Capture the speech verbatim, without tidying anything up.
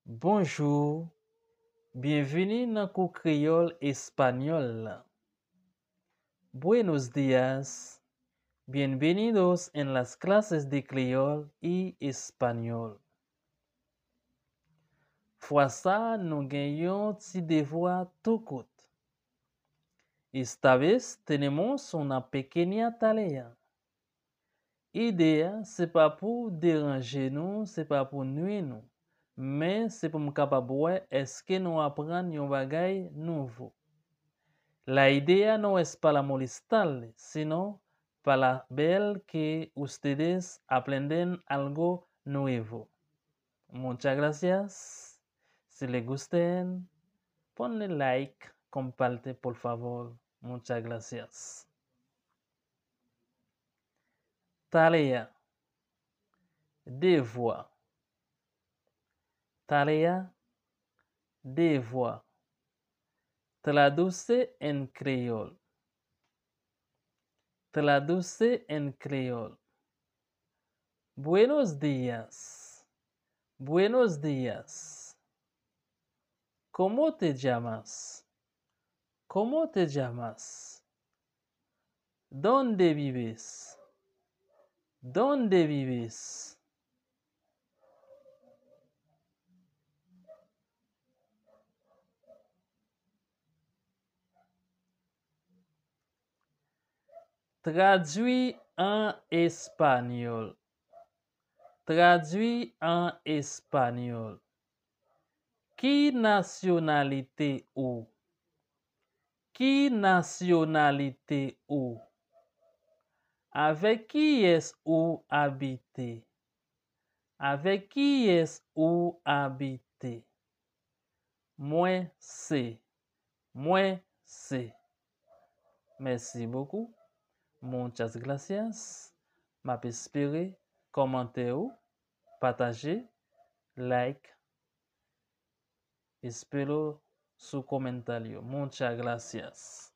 Bonjou, byenvini nan kou kreyòl espanyòl la. Buenos días, bienvenidos en las clases de creol y español. Fwa sa a, nou gen yon ti devwa tou kout. Esta vez tenemos una pequeña tarea. Ide a, se pa pou deranje nou, se pa pou nwi nou, men se pou m kapab wè èske nou aprann yon bagay nouvo. La idea no es para molestarle, sino para ver que ustedes aprenden algo nuevo. Muchas gracias. Si le gusten, ponle like, comparte, por favor. Muchas gracias. Tarea. Devwa. Tarea. Devwa. Traduce en creol. Traduce en creol. Buenos días. Buenos días. ¿Cómo te llamas? ¿Cómo te llamas? ¿Dónde vives? ¿Dónde vives? Tradui an espanyòl. Tradui an espanyòl. Ki nasyonalite ou? Ki nasyonalite ou? Avèk kiyès ou abite? Avèk kiyès ou abite? Mwen se. Mwen se. Merci beaucoup. Muchas gracias. M ap espere kòmantè ou, pataje, like. Espero su comentario. Muchas gracias.